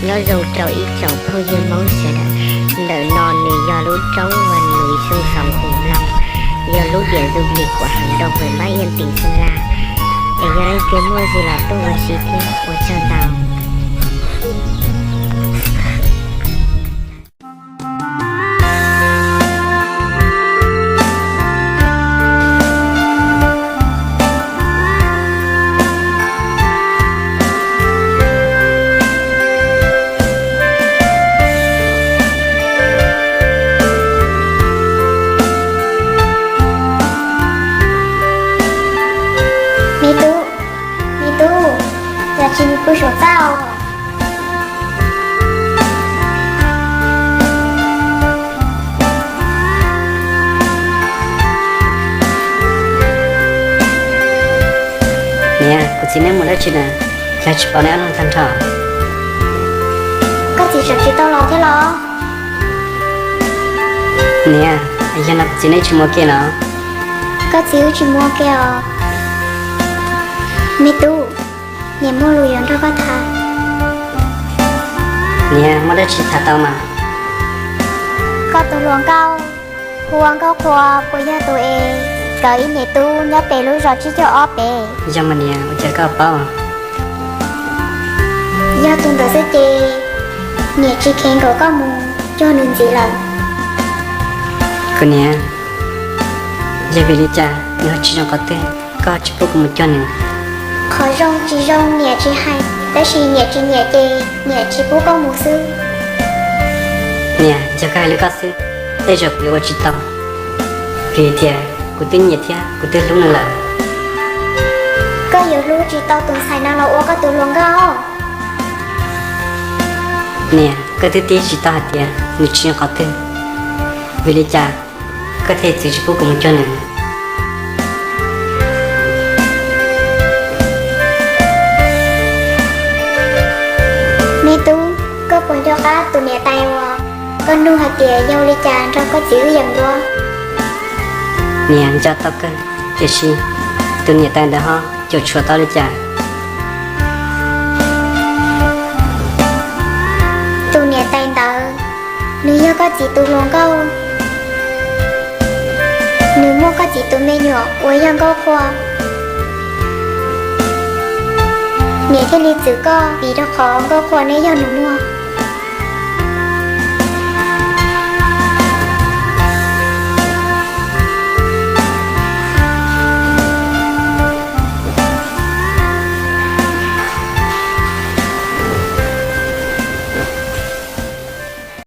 Nyob zoo rau ib tsoom phooj ywg Hmoob sawv daws, ntawm no nws yog lub roob uas nws xeev xeev Hwm Mloog, yog lub diam du lịch của hàng đồng huyện Bắc Yên tỉnh Sơn La. Es yog leej twg muaj zis los tuaj ua si thiab, ua tsaug ntau. Me tub, me tub, cas tsis mus pw saum txaj os? Niam, kuv txiv neb mus dab tsi na? Cas tsis pom neb ob leeg tag nrho? Koj txiv tseem tsis tau los thiab los? Niam, yog no kuv txiv neb tsis mus ua ke los? Koj txiv wb tsis mus ua ke os. Me tub, niam muaj lus yuav nrog koj tham. Niam, muaj dab tsi tham tau mas. Koj tus hluas nkauj hu ua Nkauj Qhua puas yog tus es kawm ib niam tub nyob pem lub zos tsib caug ob pem? Yog mas niam, ua cas koj paub? Yog tus ntawd xwb ces niam tsis kheev nkaum koj mus cuag nws ntxiv lawm. Kuv niam, yog vim li cas nws ho tsis zoo qhov twg koj tsis pub kuv mus cuag nws? Qhov zoo tsis zoo niam tsis hais, tab sis niam tsis nyiam ces niam tsis pub koj mus xwb. Niam, yog koj hais li koj xwb, tej zaum kuv yuav ua tsis tau, vim tias kuv twb nyiam thiab kuv twb hlub nws lawm. Koj yuav hlub tsis tau tus ntxhais no los ua koj tus hluas nkauj. Niam, koj twb tib tsis tau hais tias nws tsis zoo qhov twg, vim li cas koj thiaj txwv tsis pub kuv mus cuag nws? Me tub, koj puas nco qab tus niam tais uas koj nug hais tias yog li cas nrog koj txiv wb yeem dua? Niam, nco tau kawg, tiam sis tus niam tais ntawd ho cuam tshuam tau li cas? Tus niam tais ntawd, nws yog koj txiv tus hluas nkauj, nws muaj koj txiv tus me nyuam uas yog Nkauj Qhua. Niam thiaj li txwv koj vim rau qhov Nkauj Qhua neb yog nus muag.